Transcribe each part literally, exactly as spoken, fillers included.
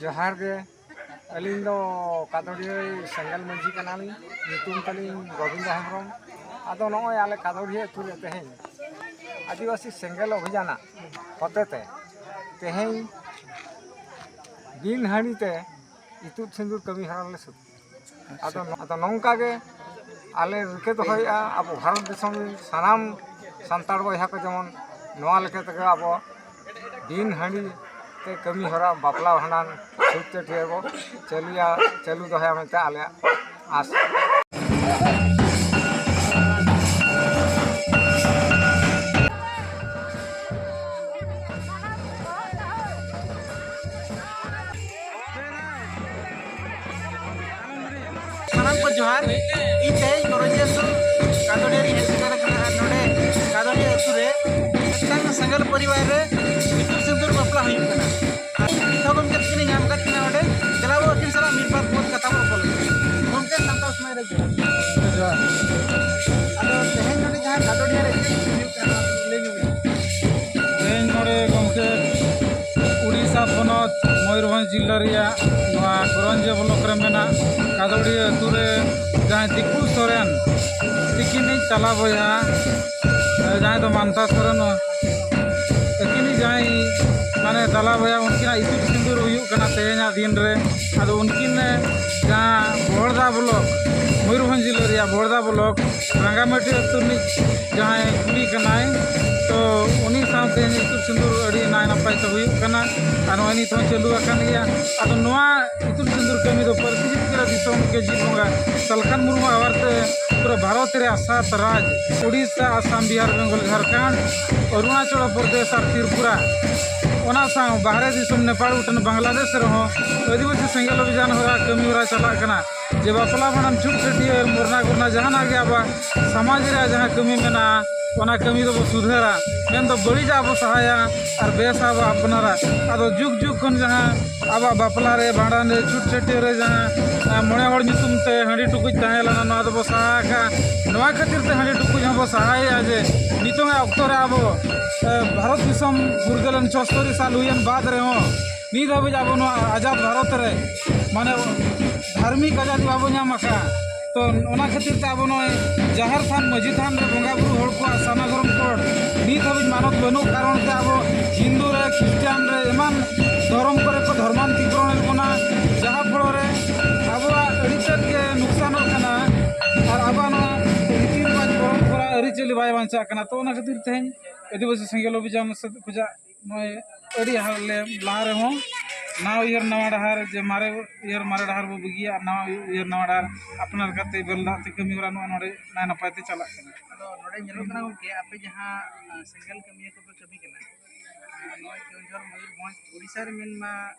ᱡᱚᱦᱟᱨ ᱜᱮ᱾ ᱟᱹᱞᱤᱧ ᱫᱚ ᱠᱟᱫᱚᱲᱤᱭᱟᱹ ᱥᱮᱸᱜᱮᱞ ᱢᱟᱹᱡᱷᱤ ᱠᱟᱱᱟᱞᱤᱧ᱾ ᱧᱩᱛᱩᱢ ᱛᱟᱹᱞᱤᱧ ᱜᱳᱵᱤᱱᱫᱚ ᱦᱮᱢᱵᱨᱚᱢ᱾ ᱟᱫᱚ ᱱᱚᱜᱼᱚᱭ ᱟᱞᱮ ᱠᱟᱫᱚᱲᱤᱭᱟᱹ ᱟᱹᱛᱩ ᱨᱮ ᱛᱮᱦᱮᱧ ᱟᱹᱫᱤᱵᱟᱹᱥᱤ ᱥᱮᱸᱜᱮᱞ ᱚᱵᱷᱤᱡᱟᱱᱟᱜ ᱦᱚᱛᱮᱛᱮ ᱛᱮᱦᱮᱧ ᱵᱤᱱ ᱦᱟᱺᱰᱤ ᱛᱮ ᱤᱛᱩᱫ ᱥᱤᱸᱫᱩᱨ ᱠᱟᱹᱢᱤ ᱦᱚᱨᱟ ᱞᱮ ᱥᱟᱹᱛ ᱠᱮᱫᱟ᱾ ᱟᱫᱚ, ᱟᱫᱚ ᱱᱚᱝᱠᱟ ᱜᱮ ᱟᱞᱮ ᱨᱤᱠᱟᱹ ᱫᱚᱦᱚᱭᱮᱫᱼᱟ, ᱟᱵᱚ ᱵᱷᱟᱨᱚᱛ ᱫᱤᱥᱚᱢ ᱨᱮᱱ ᱥᱟᱱᱟᱢ ᱥᱟᱱᱛᱟᱲ ᱵᱚᱭᱦᱟ ᱠᱚ ᱡᱮᱢᱚᱱ ᱱᱚᱣᱟ ᱞᱮᱠᱟ ᱛᱮᱜᱮ ᱟᱵᱚ ᱵᱤᱱ ᱦᱟᱺᱰᱤ ᱛᱮ ᱠᱟᱹᱢᱤ ᱦᱚᱨᱟ, ᱵᱟᱯᱞᱟ ᱵᱷᱟᱸᱰᱟᱱ, ᱪᱷᱩᱛ ᱪᱷᱟᱹᱴᱭᱟᱹᱨ ᱵᱚ ᱪᱟᱹᱞᱩᱭᱟ, ᱪᱟᱹᱞᱩ ᱫᱚᱦᱚᱭᱟ ᱢᱮᱱᱛᱮ ᱟᱞᱮᱭᱟᱜ ᱟᱥ᱾ ᱥᱟᱱᱟᱢ ᱠᱚ ᱡᱚᱦᱟᱨ᱾ ᱤᱧ ᱛᱮᱦᱮᱧ ᱠᱚᱨᱚᱧᱡᱮᱥᱥᱚᱨ ᱠᱟᱫᱚᱲᱤᱭᱟᱹ ᱨᱤᱧ ᱦᱮᱡ ᱥᱮᱴᱮᱨ ᱟᱠᱟᱱᱟ ᱟᱨ ᱱᱚᱰᱮ ᱠᱟᱫᱚᱲᱤᱭᱟᱹ ᱟᱹᱛᱩ ᱨᱮ ᱢᱤᱫᱴᱟᱝ ᱥᱮᱸᱜᱮᱞ ᱯᱚᱨᱤᱵᱟᱨ ᱨᱮ ᱤᱛᱩᱫ ᱥᱤᱸᱫᱩᱨ ᱵᱟᱯᱞᱟ ᱦᱩᱭᱩᱜ ᱠᱟᱱᱟ᱾ ᱟᱨ ᱤᱧ ᱢᱤᱫ ᱫᱷᱟᱣ ᱜᱚᱢᱠᱮ ᱛᱟᱹᱠᱤᱱᱤᱧ ᱧᱟᱢ ᱟᱠᱟᱫ ᱠᱤᱱᱟ ᱚᱸᱰᱮ᱾ ᱫᱮᱞᱟ ᱵᱚ ᱟᱹᱠᱤᱱ ᱥᱟᱞᱟᱜ ᱢᱤᱫ ᱵᱟᱨ ᱠᱚ ᱠᱟᱛᱷᱟ ᱵᱚ ᱨᱚᱯᱚᱲ ᱞᱮᱱᱜᱮ᱾ ᱜᱚᱢᱠᱮ, ᱥᱟᱱᱛᱟᱲ ᱥᱚᱢᱟᱡᱽ ᱨᱮ ᱡᱚᱦᱟᱨ᱾ ᱡᱚᱦᱟᱨ᱾ ᱟᱫᱚ ᱛᱮᱦᱮᱧ ᱱᱚᱰᱮ ᱡᱟᱦᱟᱸ ᱠᱟᱫᱚᱲᱤᱭᱟᱹ ᱨᱮ ᱪᱮᱫ ᱦᱩᱭᱩᱜ ᱠᱟᱱᱟ, ᱞᱟᱹᱭ ᱧᱚᱜ ᱢᱮ᱾ ᱛᱮᱦᱮᱧ ᱱᱚᱰᱮ ᱜᱚᱢᱠᱮ, ᱩᱲᱤᱥᱥᱟ ᱯᱚᱱᱚᱛ ᱢᱚᱭᱩᱨᱵᱷᱚᱸᱡᱽ ᱡᱤᱞᱟᱹ ᱨᱮᱭᱟᱜ ᱱᱚᱣᱟ ᱠᱚᱨᱚᱧᱡᱤᱭᱟᱹ ᱵᱞᱚᱠ ᱨᱮ ᱢᱮᱱᱟᱜ ᱠᱟᱫᱚᱲᱤᱭᱟᱹ ᱟᱹᱛᱩ ᱨᱮ ᱡᱟᱦᱟᱸᱭ ᱫᱤᱠᱩ ᱥᱚᱨᱮᱱ ᱛᱤᱠᱤᱱᱤᱡ ᱛᱟᱞᱟ ᱵᱚᱭᱦᱟ, ᱡᱟᱦᱟᱸᱭ ᱫᱚ ᱢᱟᱱᱛᱟ ᱥᱚᱨᱮᱱ, ᱛᱤᱠᱤᱱᱤᱡ ᱡᱟᱦᱟᱸᱭ ᱢᱟᱱᱮ ᱛᱟᱞᱟ ᱵᱚᱭᱦᱟ, ᱩᱱᱠᱤᱱᱟᱜ ᱤᱛᱩᱫ ᱥᱤᱸᱫᱩᱨ ᱦᱩᱭᱩᱜ ᱠᱟᱱᱟ ᱛᱮᱦᱮᱧᱟᱜ ᱫᱤᱱ ᱨᱮ᱾ ᱟᱫᱚ ᱩᱱᱠᱤᱱ ᱡᱟᱦᱟᱸ ᱵᱚᱦᱚᱲᱫᱟ ᱵᱞᱚᱠ, ᱢᱚᱭᱩᱨᱵᱷᱚᱸᱡᱽ ᱡᱤᱞᱟᱹ ᱨᱮᱭᱟᱜ ᱵᱚᱦᱚᱲᱫᱟ ᱵᱞᱚᱠ ᱨᱟᱸᱜᱟᱢᱟᱹᱴᱤ ᱟᱹᱛᱩ ᱨᱤᱱᱤᱡ ᱡᱟᱦᱟᱸᱭ ᱠᱩᱲᱤ ᱠᱟᱱᱟᱭ, ᱛᱚ ᱩᱱᱤ ᱥᱟᱶᱛᱮ ᱤᱛᱩᱫ ᱥᱤᱸᱫᱩᱨ ᱟᱹᱰᱤ ᱱᱟᱭ ᱱᱟᱯᱟᱭ ᱛᱮ ᱦᱩᱭᱩᱜ ᱠᱟᱱᱟ᱾ ᱟᱨ ᱱᱚᱜᱼᱚᱭ ᱱᱤᱛ ᱦᱚᱸ ᱪᱟᱹᱞᱩ ᱟᱠᱟᱱ ᱜᱮᱭᱟ᱾ ᱟᱫᱚ ᱱᱚᱣᱟ ᱤᱛᱩᱫ ᱥᱤᱸᱫᱩᱨ ᱠᱟᱹᱢᱤ ᱫᱚ ᱯᱟᱹᱨᱥᱤ ᱡᱤᱛᱠᱟᱹᱨ ᱫᱤᱥᱚᱢ ᱜᱮ ᱡᱤᱛ ᱵᱚᱸᱜᱟ ᱥᱟᱞᱠᱷᱟᱱ ᱢᱩᱨᱢᱩ ᱟᱣᱟᱨ ᱛᱮ ᱯᱩᱨᱟᱹ ᱵᱷᱟᱨᱚᱛ ᱨᱮᱭᱟᱜ ᱥᱟᱛ ᱨᱟᱡᱽ, ᱩᱲᱤᱥᱥᱟ, ᱟᱥᱟᱢ, ᱵᱤᱦᱟᱨ, ᱵᱮᱝᱜᱚᱞ, ᱡᱷᱟᱲᱠᱷᱚᱸᱰ, ᱚᱨᱩᱱᱟᱪᱚᱞ ᱯᱨᱚᱫᱮᱥ ᱟᱨ ᱛᱨᱤᱯᱩᱨᱟ, ᱚᱱᱟ ᱥᱟᱶ ᱵᱟᱦᱨᱮ ᱫᱤᱥᱚᱢ ᱱᱮᱯᱟᱲ, ᱵᱷᱩᱴᱟᱱ, ᱵᱟᱝᱞᱟᱫᱮᱥ ᱨᱮᱦᱚᱸ ᱟᱹᱫᱤᱵᱟᱹᱥᱤ ᱥᱮᱸᱜᱮᱞ ᱚᱵᱷᱤᱡᱟᱱ ᱦᱚᱨᱟ ᱠᱟᱹᱢᱤ ᱦᱚᱨᱟ ᱪᱟᱞᱟᱜ ᱠᱟᱱᱟ᱾ ᱡᱮ ᱵᱟᱯᱞᱟ ᱵᱷᱟᱸᱰᱟᱱ, ᱪᱷᱩᱛ ᱪᱷᱟᱹᱴᱭᱟᱹᱨ, ᱢᱚᱨᱱᱟ ᱜᱚᱨᱱᱟ, ᱡᱟᱦᱟᱱᱟᱜ ᱜᱮ ᱟᱵᱚᱣᱟᱜ ᱥᱚᱢᱟᱡᱽ ᱨᱮᱭᱟᱜ ᱡᱟᱦᱟᱸ ᱠᱟᱹᱢᱤ ᱢᱮᱱᱟᱜᱼᱟ, ᱚᱱᱟ ᱠᱟᱹᱢᱤ ᱫᱚᱵᱚ ᱥᱩᱫᱷᱟᱹᱨᱟ, ᱢᱮᱱᱫᱚ ᱵᱟᱹᱲᱤᱡᱟᱜ ᱵᱚ ᱥᱟᱦᱟᱭᱟ ᱟᱨ ᱵᱮᱥᱟᱜ ᱵᱚ ᱟᱯᱱᱟᱨᱟ᱾ ᱟᱫᱚ ᱡᱩᱜᱽ ᱡᱩᱜᱽ ᱠᱷᱚᱱ ᱡᱟᱦᱟᱸ ᱟᱵᱚᱣᱟᱜ ᱵᱟᱯᱞᱟ ᱨᱮ, ᱵᱷᱟᱸᱰᱟᱱ ᱨᱮ, ᱪᱷᱩᱛ ᱪᱷᱟᱹᱴᱭᱟᱹᱨ ᱨᱮ ᱡᱟᱦᱟᱸ, ᱟᱸ, ᱢᱚᱬᱮ ᱦᱚᱲ ᱧᱩᱛᱩᱢ ᱛᱮ ᱦᱟᱺᱰᱤ ᱴᱩᱠᱩᱡ ᱛᱟᱦᱮᱸ ᱞᱮᱱᱟ, ᱱᱚᱣᱟ ᱫᱚᱵᱚ ᱥᱟᱦᱟ ᱟᱠᱟᱫᱼᱟ᱾ ᱱᱚᱣᱟ ᱠᱷᱟᱹᱛᱤᱨ ᱛᱮ ᱦᱟᱺᱰᱤ ᱴᱩᱠᱩᱡ ᱦᱚᱸᱵᱚ ᱥᱟᱦᱟᱭᱮᱫᱼᱟ ᱡᱮ ᱱᱤᱛᱚᱝ ᱟᱜ ᱚᱠᱛᱚ ᱨᱮ ᱟᱵᱚ, ᱮ, ᱵᱷᱟᱨᱚᱛ ᱫᱤᱥᱚᱢ ᱯᱷᱩᱨᱜᱟᱹᱞᱮᱱ ᱪᱷᱚᱥᱛᱚᱨᱤ ᱥᱟᱞ ᱦᱩᱭᱮᱱ ᱵᱟᱫᱽ ᱨᱮᱦᱚᱸ ᱱᱤᱛ ᱦᱟᱹᱵᱤᱡ ᱟᱵᱚ ᱱᱚᱣᱟ ᱟᱡᱟᱫ ᱵᱷᱟᱨᱚᱛ ᱨᱮ ᱢᱟᱱᱮ ᱫᱷᱟᱨᱢᱤᱠ ᱟᱡᱟᱫᱤ ᱵᱟᱵᱚ ᱧᱟᱢ ᱟᱠᱟᱫᱼᱟ᱾ ᱛᱚ ᱚᱱᱟ ᱠᱷᱟᱹᱛᱤᱨ ᱛᱮ ᱟᱵᱚ ᱱᱚᱜᱼᱚᱭ ᱡᱟᱦᱮᱨ ᱛᱷᱟᱱ, ᱢᱟᱹᱡᱷᱤ ᱛᱷᱟᱱ ᱨᱮ ᱵᱚᱸᱜᱟ ᱵᱩᱨᱩ ᱦᱚᱲ ᱠᱚᱣᱟᱜ ᱥᱟᱨᱱᱟ ᱫᱷᱚᱨᱚᱢ ᱠᱳᱰ ᱱᱤᱛ ᱦᱟᱹᱵᱤᱡ ᱢᱟᱱᱚᱛ ᱵᱟᱹᱱᱩᱜ ᱠᱟᱨᱚᱱ ᱛᱮ ᱟᱵᱚ ᱦᱤᱱᱫᱩ ᱨᱮ, ᱠᱷᱨᱤᱥᱴᱟᱱ ᱨᱮ, ᱮᱢᱟᱱ ᱫᱷᱚᱨᱚᱢ ᱠᱚᱨᱮ ᱠᱚ ᱫᱷᱚᱨᱢᱟᱱᱛᱤᱠᱨᱚᱱᱮᱫ ᱵᱚᱱᱟ, ᱡᱟᱦᱟᱸ ᱯᱷᱚᱞᱚ ᱨᱮ ᱟᱵᱚᱣᱟᱜ ᱟᱹᱰᱤ ᱛᱮᱫ ᱜᱮ ᱱᱩᱠᱥᱟᱱᱚᱜ ᱠᱟᱱᱟ ᱟᱨ ᱟᱵᱚᱣᱟᱜ ᱱᱚᱣᱟ ᱨᱤᱛᱤ ᱨᱮᱣᱟᱡᱽ, ᱯᱚᱨᱚᱢᱯᱚᱨᱟ, ᱟᱹᱨᱤᱪᱟᱹᱞᱤ ᱵᱟᱭ ᱵᱟᱧᱪᱟᱜ ᱠᱟᱱᱟ᱾ ᱛᱚ ᱚᱱᱟ ᱠᱷᱟᱹᱛᱤᱨ ᱛᱮᱦᱮᱧ ᱟᱹᱫᱤᱵᱟᱹᱥᱤ ᱥᱮᱸᱜᱮᱞ ᱚᱵᱷᱤᱡᱟᱱ ᱥᱮᱫ ᱠᱷᱚᱱᱟᱜ ᱱᱚᱜᱼᱚᱭ ᱟᱹᱰᱤ ᱦᱟᱨ ᱞᱮ ᱞᱟᱦᱟ ᱨᱮᱦᱚᱸ ᱱᱟᱣᱟ ᱩᱭᱦᱟᱹᱨ ᱱᱟᱣᱟ ᱰᱟᱦᱟᱨ, ᱡᱮ ᱢᱟᱨᱮ ᱩᱭᱦᱟᱹᱨ ᱢᱟᱨᱮ ᱰᱟᱦᱟᱨ ᱵᱚ ᱵᱟᱹᱜᱤᱭᱟ ᱟᱨ ᱱᱟᱣᱟ ᱩᱭᱦᱟᱹᱨ ᱱᱟᱣᱟ ᱰᱟᱦᱟᱨ ᱟᱯᱱᱟᱨ ᱠᱟᱛᱮ ᱵᱮᱞ ᱫᱟᱜ ᱛᱮ ᱠᱟᱹᱢᱤ ᱦᱚᱨᱟ ᱱᱚᱣᱟ ᱱᱚᱰᱮ ᱱᱟᱭ ᱱᱟᱯᱟᱭ ᱛᱮ ᱪᱟᱞᱟᱜ ᱠᱟᱱᱟ᱾ ᱟᱫᱚ ᱱᱚᱰᱮ ᱧᱮᱞᱚᱜ ᱠᱟᱱᱟ ᱜᱚᱢᱠᱮ, ᱟᱯᱮ ᱡᱟᱦᱟᱸ, ᱟᱸ, ᱥᱮᱸᱜᱮᱞ ᱠᱟᱹᱢᱤᱭᱟᱹ ᱠᱚᱯᱮ ᱠᱟᱹᱢᱤ ᱠᱟᱱᱟ, ᱟᱸ, ᱱᱚᱜᱼᱚᱭ ᱠᱮᱣᱚᱱᱡᱷᱚᱨ, ᱢᱚᱭᱩᱨᱵᱷᱚᱸᱡᱽ, ᱳᱰᱤᱥᱟ ᱨᱮ ᱢᱮᱱᱢᱟ,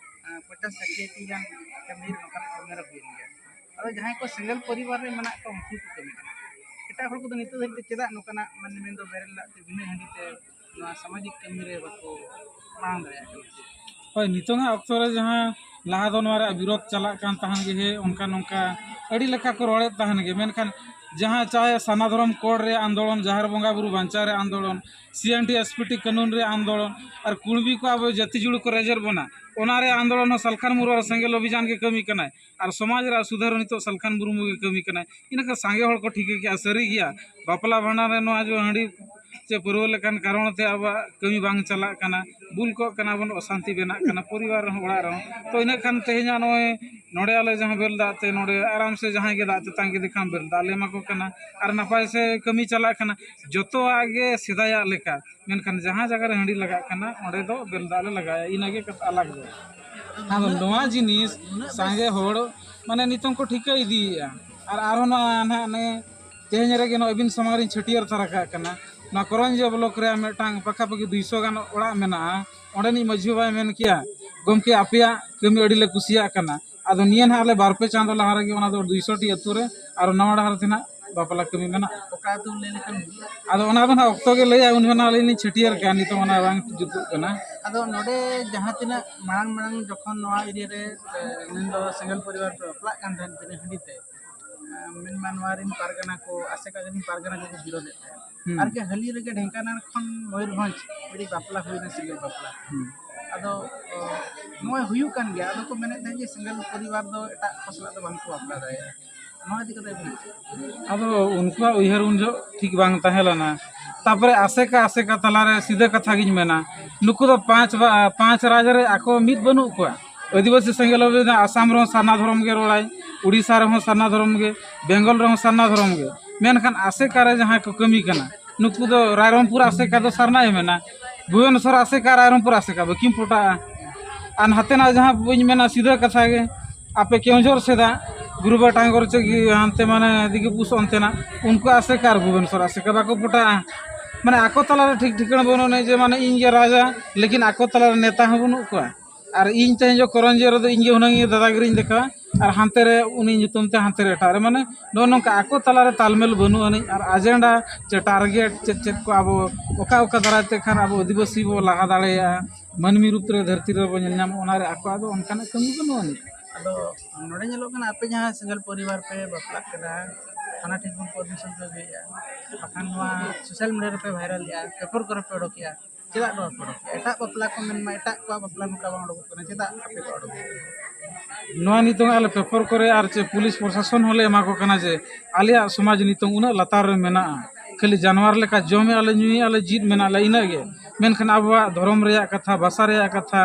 ᱟᱸ, ᱯᱚᱧᱪᱟᱥ ᱥᱟᱴᱷᱤ ᱴᱤ ᱜᱟᱱ ᱠᱟᱹᱢᱤ ᱨᱮ ᱱᱚᱝᱠᱟᱱᱟᱜ ᱠᱟᱹᱢᱤ ᱦᱚᱨᱟ ᱦᱩᱭᱮᱱ ᱜᱮᱭᱟ᱾ ᱟᱫᱚ ᱡᱟᱦᱟᱸᱭ ᱠᱚ ᱥᱮᱸᱜᱮᱞ ᱯᱚᱨᱤᱵᱟᱨ ᱨᱮ ᱢᱮᱱᱟᱜ ᱠᱚᱣᱟ ᱩᱱᱠᱩ ᱠᱚ ᱠᱟᱹᱢᱤ ᱠᱟᱱᱟ, ᱮᱴᱟᱜ ᱦᱚᱲ ᱠᱚᱫᱚ ᱱᱤᱛᱚᱜ ᱫᱷᱟᱹᱵᱤᱡ ᱛᱮ ᱪᱮᱫᱟᱜ ᱱᱚᱝᱠᱟᱱᱟᱜ ᱢᱟᱱᱮ ᱢᱮᱱᱫᱚ ᱵᱮᱨᱮᱞ ᱫᱟᱜ ᱛᱮ ᱵᱤᱱᱟᱹ ᱦᱟᱺᱰᱤ ᱛᱮ ᱱᱚᱣᱟ ᱥᱟᱢᱟᱡᱤᱠ ᱠᱟᱹᱢᱤ ᱨᱮ ᱵᱟᱠᱚ ᱢᱟᱲᱟᱝ ᱫᱟᱲᱮᱭᱟᱜ ᱠᱟᱱᱟ? ᱦᱳᱭ, ᱱᱤᱛᱚᱝᱟᱜ ᱚᱠᱛᱚ ᱨᱮ ᱡᱟᱦᱟᱸ ᱞᱟᱦᱟ ᱫᱚ ᱱᱚᱣᱟ ᱨᱮᱭᱟᱜ ᱵᱤᱨᱳᱫᱷ ᱪᱟᱞᱟᱜ ᱠᱟᱱ ᱛᱟᱦᱮᱱ ᱜᱮ, ᱦᱮᱸ, ᱚᱱᱠᱟ ᱱᱚᱝᱠᱟ ᱟᱹᱰᱤ ᱞᱮᱠᱟ ᱠᱚ ᱨᱚᱲᱮᱫ ᱛᱟᱦᱮᱱ ᱜᱮ, ᱢᱮᱱᱠᱷᱟᱱ ᱡᱟᱦᱟᱸ ᱪᱟᱦᱮ ᱥᱟᱨᱱᱟ ᱫᱷᱚᱨᱚᱢ ᱠᱳᱰ ᱨᱮ ᱟᱱᱫᱳᱞᱚᱱ, ᱡᱟᱦᱮᱨ ᱵᱚᱸᱜᱟ ᱵᱩᱨᱩ ᱵᱟᱧᱪᱟᱣ ᱨᱮ ᱟᱱᱫᱳᱞᱚᱱ, ᱥᱤ N T S P T ᱠᱟᱹᱱᱩᱱ ᱨᱮ ᱟᱱᱫᱳᱞᱚᱱ, ᱟᱨ ᱠᱩᱬᱵᱤ ᱠᱚ ᱟᱵᱚ ᱡᱟᱹᱛᱤ ᱡᱩᱲᱩ ᱠᱚ ᱨᱮᱡᱮᱫ ᱵᱚᱱᱟ, ᱚᱱᱟ ᱨᱮ ᱟᱱᱫᱳᱞᱚᱱ ᱦᱚᱸ ᱥᱟᱞᱠᱷᱟᱱ ᱢᱩᱨᱢᱩ ᱟᱨ ᱥᱮᱸᱜᱮᱞ ᱚᱵᱷᱤᱡᱟᱱ ᱜᱮ ᱠᱟᱹᱢᱤ ᱠᱟᱱᱟᱭ᱾ ᱟᱨ ᱥᱚᱢᱟᱡᱽ ᱨᱮᱭᱟᱜ ᱥᱩᱫᱷᱟᱹᱨ ᱱᱤᱛᱚᱜ ᱥᱟᱞᱠᱷᱟᱱ ᱢᱩᱨᱢᱩ ᱜᱮ ᱠᱟᱹᱢᱤ ᱠᱟᱱᱟᱭ᱾ ᱤᱱᱟᱹᱠᱷᱟᱱ ᱥᱟᱸᱜᱮ ᱦᱚᱲ ᱠᱚ ᱴᱷᱤᱠᱟᱹ ᱠᱮᱜᱼᱟ, ᱥᱟᱹᱨᱤ ᱜᱮᱭᱟ, ᱵᱟᱯᱞᱟ ᱵᱷᱟᱸᱰᱟᱱ ᱨᱮ ᱱᱚᱣᱟ ᱡᱮ ᱦᱟᱺᱰᱤ ᱪᱮ ᱯᱟᱹᱨᱣᱟᱹ ᱞᱮᱠᱟᱱ ᱠᱟᱨᱚᱱ ᱛᱮ ᱟᱵᱚᱣᱟᱜ ᱠᱟᱹᱢᱤ ᱵᱟᱝ ᱪᱟᱞᱟᱜ ᱠᱟᱱᱟ, ᱵᱩᱞ ᱠᱚᱜ ᱠᱟᱱᱟ ᱵᱚᱱ, ᱚᱥᱟᱱᱛᱤ ᱵᱮᱱᱟᱜ ᱠᱟᱱᱟ, ᱯᱚᱨᱤᱵᱟᱨ ᱨᱮᱦᱚᱸ, ᱚᱲᱟᱜ ᱨᱮᱦᱚᱸ᱾ ᱛᱚ ᱤᱱᱟᱹᱜ ᱠᱷᱟᱱ ᱛᱮᱦᱮᱧᱟᱜ ᱱᱚᱜᱼᱚᱭ ᱱᱚᱰᱮ ᱟᱞᱮ ᱡᱟᱦᱟᱸ ᱵᱮᱞ ᱫᱟᱜ ᱛᱮ ᱱᱚᱰᱮ ᱟᱨᱟᱢ ᱥᱮ ᱡᱟᱦᱟᱸᱭ ᱜᱮ ᱫᱟᱜ ᱛᱮᱛᱟᱝ ᱠᱮᱫᱮ ᱠᱷᱟᱱ ᱵᱮᱞ ᱫᱟᱜ ᱞᱮ ᱮᱢᱟ ᱠᱚ ᱠᱟᱱᱟ ᱟᱨ ᱱᱟᱯᱟᱭ ᱥᱮ ᱠᱟᱹᱢᱤ ᱪᱟᱞᱟᱜ ᱠᱟᱱᱟ᱾ ᱡᱚᱛᱚᱣᱟᱜ ᱜᱮ ᱥᱮᱫᱟᱭᱟᱜ ᱞᱮᱠᱟ, ᱢᱮᱱᱠᱷᱟᱱ ᱡᱟᱦᱟᱸ ᱡᱟᱭᱜᱟ ᱨᱮ ᱦᱟᱺᱰᱤ ᱞᱟᱜᱟᱜ ᱠᱟᱱᱟ ᱚᱸᱰᱮ ᱫᱚ ᱵᱮᱞ ᱫᱟᱜ ᱞᱮ ᱞᱟᱜᱟᱣᱟ, ᱤᱱᱟᱹᱜᱮ ᱠᱟᱛᱷᱟ ᱟᱞᱟᱜᱽ ᱫᱚ᱾ ᱟᱫᱚ ᱱᱚᱣᱟ ᱡᱤᱱᱤᱥ ᱥᱟᱸᱜᱮ ᱦᱚᱲ ᱢᱟᱱᱮ ᱱᱤᱛᱚᱝ ᱠᱚ ᱴᱷᱤᱠᱟᱹ ᱤᱫᱤᱭᱮᱫᱼᱟ᱾ ᱟᱨ ᱟᱨᱦᱚᱸ ᱱᱚᱣᱟ ᱱᱟᱦᱟᱜ ᱱᱮ ᱛᱮᱦᱮᱧ ᱨᱮᱜᱮ ᱱᱚᱜᱼᱚᱭ ᱟᱹᱵᱤᱱ ᱥᱟᱢᱟᱝ ᱨᱤᱧ ᱪᱷᱟᱹᱴᱭᱟᱹᱨ ᱛᱟᱨᱟ ᱠᱟᱜ ᱠᱟᱱᱟ᱾ ᱱᱚᱣᱟ ᱠᱚᱨᱚᱧᱡᱤᱭᱟᱹ ᱵᱞᱚᱠ ᱨᱮᱭᱟᱜ ᱢᱤᱫᱴᱟᱝ ᱯᱟᱠᱟᱯᱟᱠᱤ ᱫᱩᱭᱥᱚ ᱜᱟᱱ ᱚᱲᱟᱜ ᱢᱮᱱᱟᱜᱼᱟ᱾ ᱚᱸᱰᱮᱱᱤᱡ ᱢᱟᱹᱡᱷᱤ ᱵᱟᱵᱟᱭ ᱢᱮᱱ ᱠᱮᱭᱟ, "ᱜᱚᱢᱠᱮ, ᱟᱯᱮᱭᱟᱜ ᱠᱟᱹᱢᱤ ᱟᱹᱰᱤ ᱞᱮ ᱠᱩᱥᱤᱭᱟᱜ ᱠᱟᱱᱟ, ᱟᱫᱚ ᱱᱤᱭᱟᱹ ᱱᱟᱦᱟᱜ ᱞᱮ ᱵᱟᱨ ᱯᱮ ᱪᱟᱸᱫᱚ ᱞᱟᱦᱟ ᱨᱮᱜᱮ ᱚᱱᱟ ᱫᱚ ᱫᱩᱭᱥᱚ ᱴᱤ ᱟᱹᱛᱩ ᱨᱮ ᱟᱨ ᱱᱟᱣᱟ ᱰᱟᱦᱟᱨ ᱛᱮ ᱱᱟᱦᱟᱜ ᱵᱟᱯᱞᱟ ᱠᱟᱹᱢᱤ ᱢᱮᱱᱟᱜᱼᱟ᱾" ᱚᱠᱟ ᱟᱹᱛᱩ ᱞᱟᱹᱭ ᱞᱮᱠᱷᱟᱱ ᱦᱩᱭᱩᱜᱼᱟ? ᱟᱫᱚ ᱚᱱᱟ ᱫᱚ ᱱᱟᱦᱟᱜ ᱚᱠᱛᱚ ᱜᱮ ᱞᱟᱹᱭᱟ, ᱩᱱ ᱡᱚᱠᱷᱚᱱ ᱟᱹᱞᱤᱧ ᱞᱤᱧ ᱪᱷᱟᱹᱴᱭᱟᱹᱨ ᱠᱟᱜᱼᱟ, ᱱᱤᱛᱚᱜ ᱚᱱᱟ ᱵᱟᱝ ᱡᱩᱛᱩᱜ ᱠᱟᱱᱟ᱾ ᱟᱫᱚ ᱱᱚᱰᱮ ᱡᱟᱦᱟᱸ ᱛᱤᱱᱟᱹᱜ ᱢᱟᱲᱟᱝ ᱢᱟᱲᱟᱝ ᱡᱚᱠᱷᱚᱱ ᱱᱚᱣᱟ ᱮᱨᱤᱭᱟ ᱨᱮ, ᱮ, ᱢᱮᱱᱫᱚ ᱥᱮᱸᱜᱮᱞ ᱯᱚᱨᱤᱵᱟᱨ ᱠᱚ ᱵᱟᱯᱞᱟᱜ ᱠᱟᱱ ᱛᱟᱦᱮᱸᱫ ᱵᱤᱱᱟᱹ ᱦᱟᱺᱰᱤ ᱛᱮ, ᱮ, ᱢᱮᱱᱢᱟ ᱱᱚᱣᱟ ᱨᱮᱱ ᱯᱟᱨᱜᱟᱱᱟ ᱠᱚ, ᱟᱥᱮᱠᱟ ᱨᱮᱱ ᱯᱟᱨᱜᱟᱱᱟ ᱠᱚᱠᱚ ᱵᱤᱨᱳᱫᱮᱫ ᱛᱟᱦᱮᱸᱫ᱾ ᱦᱩᱸ᱾ ᱟᱨ ᱜᱮ ᱦᱟᱹᱞᱤ ᱨᱮᱜᱮ ᱰᱷᱮᱝᱠᱟᱱᱟᱞ ᱠᱷᱚᱱ ᱢᱚᱭᱩᱨᱵᱷᱚᱸᱡᱽ ᱢᱤᱫᱴᱤᱡ ᱵᱟᱯᱞᱟ ᱦᱩᱭᱱᱟ, ᱥᱮᱸᱜᱮᱞ ᱵᱟᱯᱞᱟ᱾ ᱦᱩᱸ᱾ ᱟᱫᱚ, ᱚ, ᱱᱚᱜᱼᱚᱭ ᱦᱩᱭᱩᱜ ᱠᱟᱱ ᱜᱮᱭᱟ᱾ ᱟᱫᱚ ᱠᱚ ᱢᱮᱱᱮᱫ ᱛᱟᱦᱮᱸᱫ ᱡᱮ ᱥᱮᱸᱜᱮᱞ ᱯᱚᱨᱤᱵᱟᱨ ᱫᱚ ᱮᱴᱟᱜ ᱠᱚ ᱥᱟᱞᱟᱜ ᱫᱚ ᱵᱟᱝ ᱠᱚ ᱵᱟᱯᱞᱟ ᱫᱟᱲᱮᱭᱟᱜᱼᱟ᱾ ᱱᱚᱣᱟ ᱤᱫᱤ ᱠᱟᱛᱮ ᱟᱵᱤᱱ ᱪᱮᱫ? ᱟᱫᱚ ᱩᱱᱠᱩᱣᱟᱜ ᱩᱭᱦᱟᱹᱨ ᱩᱱ ᱡᱚᱦᱚᱜ ᱴᱷᱤᱠ ᱵᱟᱝ ᱛᱟᱦᱮᱸ ᱞᱮᱱᱟ᱾ ᱛᱟᱯᱚᱨᱮ ᱟᱥᱮᱠᱟ ᱟᱥᱮᱠᱟ ᱛᱟᱞᱟᱨᱮ ᱥᱤᱫᱷᱟᱹ ᱠᱟᱛᱷᱟ ᱜᱤᱧ ᱢᱮᱱᱟ, ᱱᱩᱠᱩ ᱫᱚ ᱯᱟᱸᱪ ᱵᱟ-, ᱯᱟᱸᱪ ᱨᱟᱡᱽ ᱨᱮ ᱟᱠᱚ ᱢᱤᱫ ᱵᱟᱹᱱᱩᱜ ᱠᱚᱣᱟ᱾ ᱟᱹᱫᱤᱵᱟᱹᱥᱤ ᱥᱮᱸᱜᱮᱞ ᱚᱵᱷᱤᱡᱟᱱ ᱟᱥᱟᱢ ᱨᱮᱦᱚᱸ ᱥᱟᱨᱱᱟ ᱫᱷᱚᱨᱚᱢ ᱜᱮ ᱨᱚᱲᱟᱭ, ᱩᱲᱤᱥᱥᱟ ᱨᱮᱦᱚᱸ ᱥᱟᱨᱱᱟ ᱫᱷᱚᱨᱚᱢ ᱜᱮ, ᱵᱮᱝᱜᱚᱞ ᱨᱮᱦᱚᱸ ᱥᱟᱨᱱᱟ ᱫᱷᱚᱨᱚᱢ ᱜᱮ᱾ ᱢᱮᱱᱠᱷᱟᱱ ᱟᱥᱮᱠᱟ ᱨᱮ ᱡᱟᱦᱟᱸᱭ ᱠᱚ ᱠᱟᱹᱢᱤ ᱠᱟᱱᱟ, ᱱᱩᱠᱩ ᱫᱚ ᱨᱟᱭᱨᱚᱝᱯᱩᱨ ᱟᱥᱮᱠᱟ ᱫᱚ ᱥᱟᱨᱱᱟᱭ ᱢᱮᱱᱟ, ᱵᱷᱩᱵᱚᱱᱮᱥᱚᱨ ᱟᱥᱮᱠᱟ, ᱨᱟᱭᱨᱚᱝᱯᱩᱨ ᱟᱥᱮᱠᱟ ᱵᱟᱹᱠᱤᱱ ᱯᱚᱴᱟᱜᱼᱟ᱾ ᱟᱨ ᱱᱟᱛᱮᱱᱟᱜ ᱡᱟᱦᱟᱸ ᱵᱟᱹᱧ ᱢᱮᱱᱟ, ᱥᱤᱫᱷᱟᱹ ᱠᱟᱛᱷᱟ ᱜᱮ, ᱟᱯᱮ ᱠᱮᱣᱚᱱᱡᱷᱚᱨ ᱥᱮᱫᱟᱜ ᱜᱩᱨᱩᱵᱟ ᱴᱟᱝᱜᱚᱨ ᱪᱮ ᱜᱤ-, ᱦᱟᱱᱛᱮ ᱢᱟᱱᱮ ᱫᱤᱜᱩ ᱯᱩᱥ ᱚᱱᱛᱮᱱᱟᱜ, ᱩᱱᱠᱩ ᱟᱥᱮᱠᱟ ᱟᱨ ᱵᱷᱩᱵᱚᱱᱮᱥᱚᱨ ᱟᱥᱮᱠᱟ ᱵᱟᱠᱚ ᱯᱚᱴᱟᱜᱼᱟ᱾ ᱢᱟᱱᱮ ᱟᱠᱚ ᱛᱟᱞᱟᱨᱮ ᱴᱷᱤᱠ ᱴᱷᱤᱠᱟᱹᱬᱟ ᱵᱟᱹᱱᱩᱜ ᱟᱹᱱᱤᱡ ᱡᱮ ᱢᱟᱱᱮ ᱤᱧ ᱜᱮ ᱨᱟᱡᱟ, ᱞᱮᱠᱤᱱ ᱟᱠᱚ ᱛᱟᱞᱟᱨᱮ ᱱᱮᱛᱟ ᱦᱚᱸ ᱵᱟᱹᱱᱩᱜ ᱠᱚᱣᱟ᱾ ᱟᱨ ᱤᱧ ᱛᱮᱦᱮᱧ ᱡᱚ ᱠᱚᱨᱚᱧᱡᱤᱭᱟᱹ ᱨᱮᱫᱚ ᱤᱧ ᱜᱮ ᱦᱩᱱᱟᱹᱝ ᱤᱧ ᱫᱟᱫᱟᱜᱤᱨᱤᱧ ᱫᱮᱠᱷᱟᱣᱟ, ᱟᱨ ᱦᱟᱱᱛᱮ ᱨᱮ ᱩᱱᱤ ᱧᱩᱛᱩᱢ ᱛᱮ ᱦᱟᱱᱛᱮ ᱨᱮ ᱮᱴᱟᱜ ᱨᱮ, ᱢᱟᱱᱮ ᱱᱚᱜᱼᱚ ᱱᱚᱝᱠᱟ ᱟᱠᱚ ᱛᱟᱞᱟᱨᱮ ᱛᱟᱞᱢᱮᱞ ᱵᱟᱹᱱᱩᱜ ᱟᱹᱱᱤᱡ᱾ ᱟᱨ ᱟᱡᱮᱱᱰᱟ ᱪᱮ ᱴᱟᱨᱜᱮᱴ ᱪᱮᱫ ᱪᱮᱫ ᱠᱚ ᱟᱵᱚ ᱚᱠᱟ ᱚᱠᱟ ᱫᱟᱨᱟᱭ ᱛᱮ ᱠᱷᱟᱱ ᱟᱵᱚ ᱟᱹᱫᱤᱵᱟᱹᱥᱤ ᱵᱚ ᱞᱟᱦᱟ ᱫᱟᱲᱮᱭᱟᱜᱼᱟ, ᱢᱟᱹᱱᱢᱤ ᱨᱩᱯ ᱨᱮ ᱫᱷᱟᱹᱨᱛᱤ ᱨᱮᱵᱚ ᱧᱮᱞ ᱧᱟᱢᱟ, ᱚᱱᱟᱨᱮ ᱟᱠᱚᱣᱟᱜ ᱫᱚ ᱚᱱᱠᱟᱱᱟᱜ ᱠᱟᱹᱢᱤ ᱵᱟᱹᱱᱩᱜ ᱟᱹᱱᱤᱡ᱾ ᱟᱫᱚ ᱱᱚᱰᱮ ᱧᱮᱞᱚᱜ ᱠᱟᱱᱟ, ᱟᱯᱮ ᱡᱟᱦᱟᱸ ᱥᱮᱸᱜᱮᱞ ᱯᱚᱨᱤᱵᱟᱨ ᱯᱮ ᱵᱟᱯᱞᱟᱜ ᱠᱟᱱᱟ, ᱛᱷᱟᱱᱟ ᱴᱷᱮᱱ ᱠᱷᱚᱱ ᱯᱟᱨᱢᱤᱥᱚᱱ ᱯᱮ ᱟᱹᱜᱩᱭᱮᱫᱼᱟ, ᱵᱟᱠᱷᱟᱱ ᱱᱚᱣᱟ ᱥᱳᱥᱟᱞ ᱢᱤᱰᱤᱭᱟ ᱨᱮᱯᱮ ᱵᱷᱟᱭᱨᱟᱞᱮᱫᱼᱟ, ᱯᱮᱯᱟᱨ ᱠᱚᱨᱮ ᱯᱮ ᱚᱰᱚᱠᱮᱫᱼᱟ, ᱪᱮᱫᱟᱜ ᱱᱚᱣᱟ ᱯᱮ ᱚᱰᱚᱠᱮᱫᱼᱟ? ᱮᱴᱟᱜ ᱵᱟᱯᱞᱟ ᱠᱚ ᱢᱮᱱᱢᱟ, ᱮᱴᱟᱜ ᱠᱚᱣᱟᱜ ᱵᱟᱯᱞᱟ ᱱᱚᱝᱠᱟ ᱵᱟᱝ ᱚᱰᱚᱠᱚᱜ ᱠᱟᱱᱟ, ᱪᱮᱫᱟᱜ ᱟᱯᱮ ᱯᱮ ᱚᱰᱚᱠᱮᱫᱼᱟ? ᱱᱚᱣᱟ ᱱᱤᱛᱚᱝ ᱟᱞᱮ ᱯᱮᱯᱟᱨ ᱠᱚᱨᱮ ᱟᱨ ᱪᱮ ᱯᱩᱞᱤᱥ ᱯᱨᱚᱥᱟᱥᱚᱱ ᱦᱚᱸᱞᱮ ᱮᱢᱟ ᱠᱚ ᱠᱟᱱᱟ ᱡᱮ ᱟᱞᱮᱭᱟᱜ ᱥᱚᱢᱟᱡᱽ ᱱᱤᱛᱚᱝ ᱩᱱᱟᱹᱜ ᱞᱟᱛᱟᱨ ᱨᱮ ᱢᱮᱱᱟᱜᱼᱟ, ᱠᱷᱟᱹᱞᱤ ᱡᱟᱱᱣᱟᱨ ᱞᱮᱠᱟ ᱡᱚᱢᱮᱫᱼᱟ ᱞᱮ, ᱧᱩᱭᱮᱫᱼᱟ ᱞᱮ, ᱡᱤᱫ ᱢᱮᱱᱟᱜ ᱞᱮ, ᱤᱱᱟᱹᱜ ᱜᱮ᱾ ᱢᱮᱱᱠᱷᱟᱱ ᱟᱵᱚᱣᱟᱜ ᱫᱷᱚᱨᱚᱢ ᱨᱮᱭᱟᱜ ᱠᱟᱛᱷᱟ, ᱵᱷᱟᱥᱟ ᱨᱮᱭᱟᱜ ᱠᱟᱛᱷᱟ,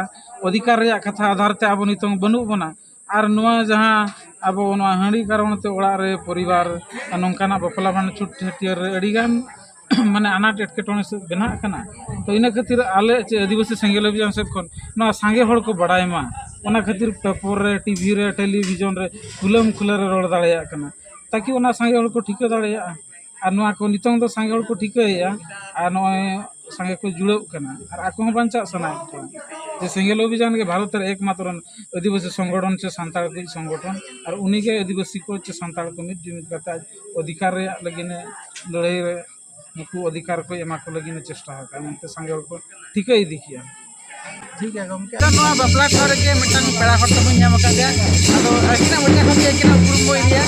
ᱚᱫᱷᱤᱠᱟᱨ ᱨᱮᱭᱟᱜ ᱠᱟᱛᱷᱟ ᱟᱫᱷᱟᱨ ᱛᱮ ᱟᱵᱚ ᱱᱤᱛᱚᱝ ᱵᱟᱹᱱᱩᱜ ᱵᱚᱱᱟ᱾ ᱟᱨ ᱱᱚᱣᱟ ᱡᱟᱦᱟᱸ ᱟᱵᱚ ᱱᱚᱣᱟ ᱦᱟᱺᱰᱤ ᱠᱟᱨᱚᱱ ᱛᱮ ᱚᱲᱟᱜ ᱨᱮ ᱯᱚᱨᱤᱵᱟᱨ ᱟᱨ ᱱᱚᱝᱠᱟᱱᱟᱜ ᱵᱟᱯᱞᱟ ᱵᱷᱟᱸᱰᱟᱱ ᱪᱷᱩᱛ ᱪᱷᱟᱹᱴᱭᱟᱹᱨ ᱨᱮ ᱟᱹᱰᱤᱜᱟᱱ ᱢᱟᱱᱮ ᱟᱱᱟᱴ ᱮᱴᱠᱮᱴᱚᱬᱮ ᱥᱮᱫ ᱵᱮᱱᱟᱜ ᱠᱟᱱᱟ᱾ ᱛᱚ ᱤᱱᱟᱹ ᱠᱷᱟᱹᱛᱤᱨ ᱟᱞᱮ ᱪᱮ ᱟᱹᱫᱤᱵᱟᱹᱥᱤ ᱥᱮᱸᱜᱮᱞ ᱚᱵᱷᱤᱡᱟᱱ ᱥᱮᱫ ᱠᱷᱚᱱ ᱱᱚᱣᱟ ᱥᱟᱸᱜᱮ ᱦᱚᱲ ᱠᱚ ᱵᱟᱲᱟᱭ ᱢᱟ, ᱚᱱᱟ ᱠᱷᱟᱹᱛᱤᱨ ᱯᱮᱯᱟᱨ ᱨᱮ, ᱴᱤᱵᱷᱤ ᱨᱮ, ᱴᱮᱞᱤᱵᱷᱤᱡᱚᱱ ᱨᱮ ᱠᱷᱩᱞᱟᱹᱢ ᱠᱷᱩᱞᱟᱹ ᱨᱮ ᱨᱚᱲ ᱫᱟᱲᱮᱭᱟᱜ ᱠᱟᱱᱟ, ᱛᱟᱠᱤ ᱚᱱᱟ ᱥᱟᱸᱜᱮ ᱦᱚᱲ ᱠᱚ ᱴᱷᱤᱠᱟᱹ ᱫᱟᱲᱮᱭᱟᱜᱼᱟ᱾ ᱟᱨ ᱱᱚᱣᱟ ᱠᱚ ᱱᱤᱛᱚᱝ ᱫᱚ ᱥᱟᱸᱜᱮ ᱦᱚᱲ ᱠᱚ ᱴᱷᱤᱠᱟᱹᱭᱮᱫᱼᱟ, ᱟᱨ ᱱᱚᱜᱼᱚᱭ ᱥᱟᱸᱜᱮ ᱠᱚ ᱡᱩᱲᱟᱹᱜ ᱠᱟᱱᱟ, ᱟᱨ ᱟᱠᱚ ᱦᱚᱸ ᱵᱟᱧᱪᱟᱜ ᱥᱟᱱᱟᱭᱮᱫ ᱠᱚᱣᱟ᱾ ᱡᱮ ᱥᱮᱸᱜᱮᱞ ᱚᱵᱷᱤᱡᱟᱱ ᱜᱮ ᱵᱷᱟᱨᱚᱛ ᱨᱮ ᱮᱠᱢᱟᱛᱨᱚ ᱟᱹᱫᱤᱵᱟᱹᱥᱤ ᱥᱚᱝᱜᱚᱴᱷᱚᱱ ᱪᱮ ᱥᱟᱱᱛᱟᱲ ᱠᱚ ᱥᱚᱝᱜᱚᱴᱷᱚᱱ, ᱟᱨ ᱩᱱᱤᱜᱮ ᱟᱹᱫᱤᱵᱟᱹᱥᱤ ᱠᱚ ᱪᱮ ᱥᱟᱱᱛᱟᱲ ᱠᱚ ᱢᱤᱫ ᱡᱩᱢᱤᱫ ᱠᱟᱛᱮ ᱚᱫᱷᱤᱠᱟᱨ ᱨᱮᱭᱟᱜ ᱞᱟᱹᱜᱤᱫ ᱮ ᱞᱟᱹᱲᱦᱟᱹᱭ ᱨᱮ ᱱᱩᱠᱩ ᱚᱫᱷᱤᱠᱟᱨ ᱠᱚ ᱮᱢᱟ ᱠᱚ ᱞᱟᱹᱜᱤᱫ ᱮ ᱪᱮᱥᱴᱟ ᱟᱠᱟᱫᱼᱟ ᱢᱮᱱᱛᱮ ᱥᱟᱸᱜᱮ ᱦᱚᱲ ᱠᱚ ᱴᱷᱤᱠᱟᱹ ᱤᱫᱤ ᱠᱮᱜᱼᱟ᱾ ᱴᱷᱤᱠ ᱜᱮᱭᱟ ᱜᱚᱢᱠᱮ᱾ ᱛᱚ ᱱᱚᱣᱟ ᱵᱟᱯᱞᱟ ᱴᱷᱟᱶ ᱨᱮᱜᱮ ᱢᱤᱫᱴᱟᱝ ᱯᱮᱲᱟ ᱦᱚᱲ ᱛᱟᱵᱚᱱ ᱧᱟᱢ ᱟᱠᱟᱫ ᱜᱮᱭᱟ᱾ ᱟᱫᱚ ᱟᱹᱠᱤᱱᱟᱜ ᱢᱚᱪᱟ ᱠᱷᱚᱱ ᱜᱮ ᱟᱹᱠᱤᱱᱟᱜ ᱩᱯᱨᱩᱢ ᱵᱚ ᱤᱫᱤᱭᱟ᱾